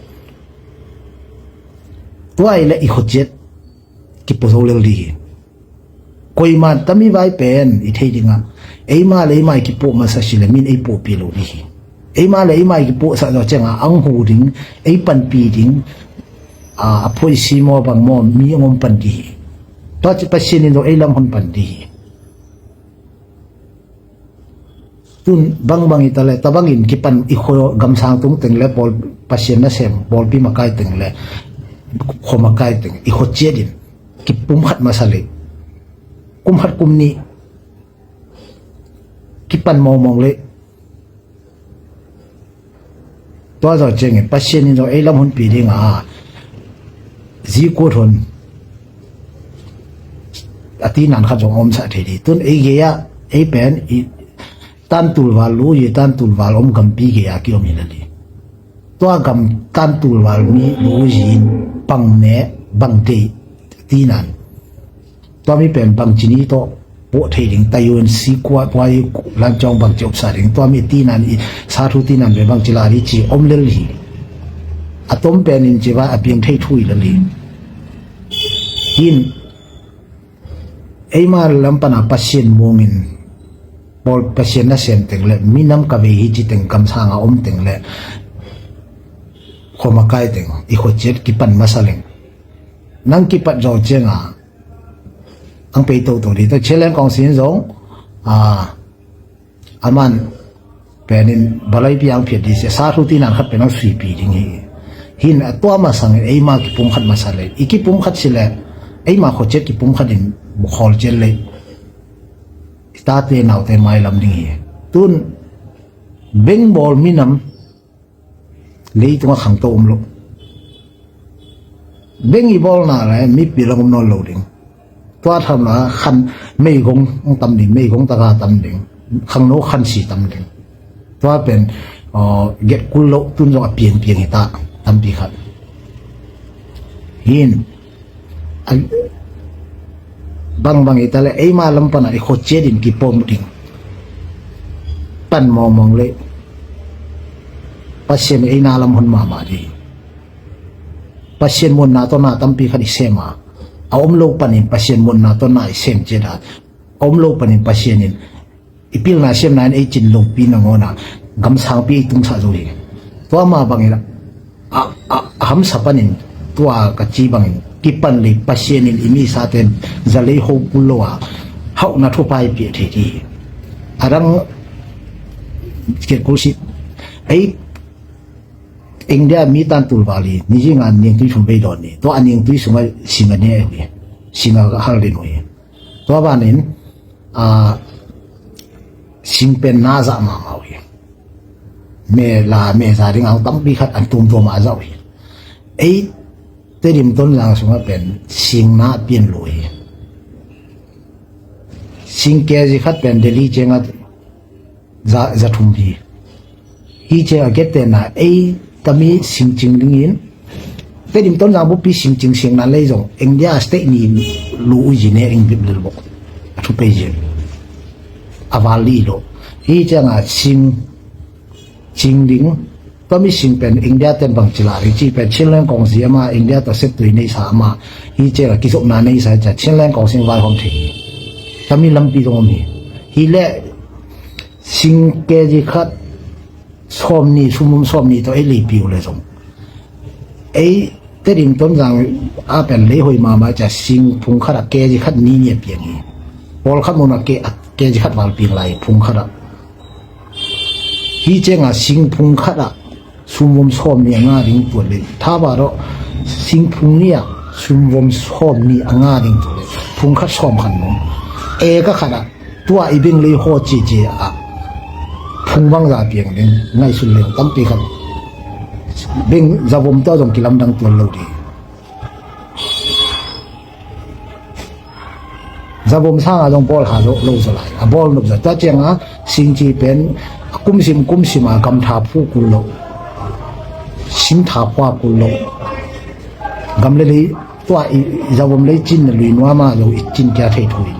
Tua i le i khuaciat kipuah zo lel dih hi. Koima tami vai pen i thei dingah eima le eima i kipuah masa si le min ei puahpih lo dih hi. Eima le eima i kipuahsak zaw ciangah ang hu ding, ei panpih ding, a, a phoisi maw bang maw mi ang om pan dih hi. Tua ci Pasian in zong ei lam hon pan dih hi. Tun bangbang i ta le tabangin kipan i khua gamsang tung teng le pawl Pasian nasem pawlpi makai teng le khua makai teng i khua ciat in kipum khat masa le kum khat kum nih kipan mawngmawng le tua zaw ciangin Pasian in zaw ei lam hunpi ding a zikut hun a tinan khat zong omsah thei dih. Tun ei gei ah ei pen i tan tulval lu i tan tulval om gampi gei a kiom hi lali. Tua gam tan tulval mi lu i in bang ne bang dei tinan tua mi pen bang cini tawh puah thei ding, taiyuan si kua kua i lancawng bang ci opsa ding, tua mi tinan i sa thu tinan be bang ci la dih ci om lel hi. A tom pen in ci va a piang thei thu i lel hi. Hin eima lam pana Pasian muangin pawl Pasian nasem teng le minam ka vei hi ci teng gamsang a om teng le khua makai teng i khua ciat kipan masa leng nang kipat zaw cianga ang pei toto dih. Tua Chinland Council in zong a aman penin balaipi ang phiat dih sia sa thu tinan khat pen ang suipi ding hi. Hin a tua masangin eima kipum khat masa le i kipum khat si le eima khua ciat kipum khat in khawl ciat le i tate naute mailam ding hi. Tun bengbawl minam leitungah khangto um lo. Beng i bawlna le mipi lam um nawn lo ding. Tua thamna khan meigong tam ding, meigong taka tam ding, khangno khansi tam ding. Tua pen get kul lo tun zong a piangpiang hi ta tampi khat. Hin bangbang i ta le eima lam pana i khua ciat in kipom ding pan mawngmawng le Pasian eina lam hun mahmah dih. Pasian muanna tawh na tampi khat i sem a a om lo panin Pasian muanna tawh na i sem ciat a a om lo panin Pasian in i pilna siamna in ei cin lopi nangawn a gamsangpi ei tungsak zo hi. Tua mah bangin a, a, a hamsa panin tua ka ci bangin kipan lei Pasian in i misate zalei ho kul lo a hauhna thupha i piah thei dih hi. A dang kiat kulsi ei India mi tan tulval hi. Nizinga ningtui thum vei dawn ni tua a ningtui sungah singa ne hi. Singa hal din uh hi. Tua banin a singpen na zah mahmah uh hi. Me la me za ding ang tampi khat an tumtuam a zah uh hi. Ei Tedim Tonzang sungah pen singna pian lo hi. Sing kezi khat pen Delhi ciangah za, za thum hi. Hi ciangah a gettena ei tami singcing dingin Tedim Tonzang bukpi singcing singna lei zong India state ni lu uji ne ing bip lil bok a thupei zin a val li lo. Hi ciangah sing cing ding tami sing pen India ten bang cila ri ci pen Chinland Council ama India tawh settui neisa ama hi ciangah kizopna neisa ca Chinland Council vaihawm thei hi. Tami lampi zong om hi. Hi le sing kezi khat sawm ni sumum sawm ni tawh ei leipi uh le zong ei Tedim Tonzang a pen lei hoi mahmah ca sing phung khat a kezi khat ni ni a piang hi. Pawl khat mun a kezi khat val piang lai phung khat a hi ciangah sing phung khat a sumum sawm ni a nga ding tuat le thaba rawh sing phung ni a sumum sawm ni a nga ding tuat le phung khat sawm khat mun e ka khat a tua i beng lei haw cici a phung bangza piang ding ngaihsun leng tampi khat beng zavom tua zong kilamdang tuan lo ding. Zavom sanga zong pawl kha lo lo zaw lai a bawl nop zaw tua cianga singci pen a kumsim kumsim a gam tha phu kul lo sing tha phua kul lo gam le lei tua i zavom lei cin na lui nuama zo i cin kia thei thui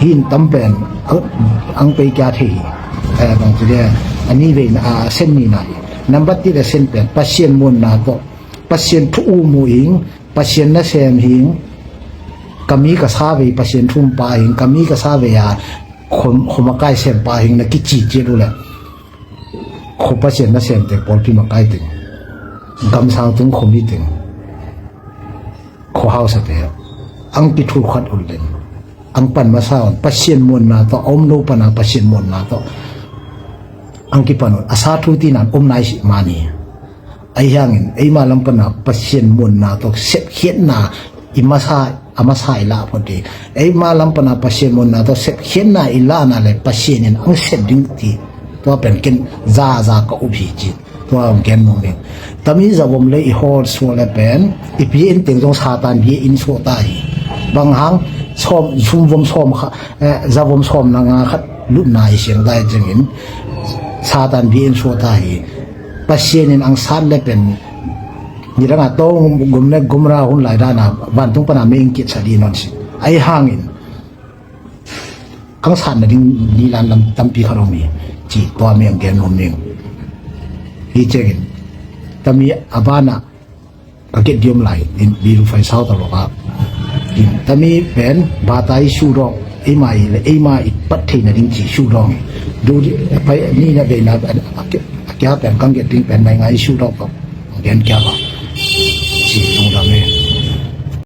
hin tam pen ang pei kia thei hi. Bang ci dia A ni veina a sen nina hi. Nambat ti le sen pen Pasian muanna tawh Pasian thu um uh ing, Pasian nasem hing, ka mi ka sa vei Pasian thu um pa hing, ka mi ka sa vei a khuamakai sem pa hing na kici ciat uh le kho Pasian nasemte pawlpi makai teng, gamsang tung khomi teng, khuahausate ang kithulkhat uh leng ang pan masa un Pasian muanna tawh a om lo pana Pasian muanna tawh ang kipan un a sa thu tinan om nai sih mani. Ahi hangin eima lam pana Pasian muanna tawh sepkhiatna i masa a masa i lah phot ding. Eima lam pana Pasian muanna tawh sepkhiatna i lahna le Pasian in ang sep ding ti tua pen ken zaza ka up hi ci. Tua ang gen mong ding. Tami zavom le i hawt suah le pen i bia in teng zong Satan bia in suah ta hi. Bang hang sawm sumvom sawm kha, eh, zavom sawm na nga khat lutna i siang dai cengin Satan bia in suah ta hi. Pasian in ang sat le pen nidanga tawng gum le gumra hun lai dana vantung pana mei in kit sa di non si. Ahi hangin kang sat na ding nilan lam tampi khat om hi ci tua mi ang gen om ning. Hi cengin tami a bana ka get diom lai in biru fai sau ta loka in tami pen bata i sudok eima i le eima i pat thei na ding ci sudok du pai ni na be na a kia pen kang get ding pen mai ngai sudok ko gen kia ba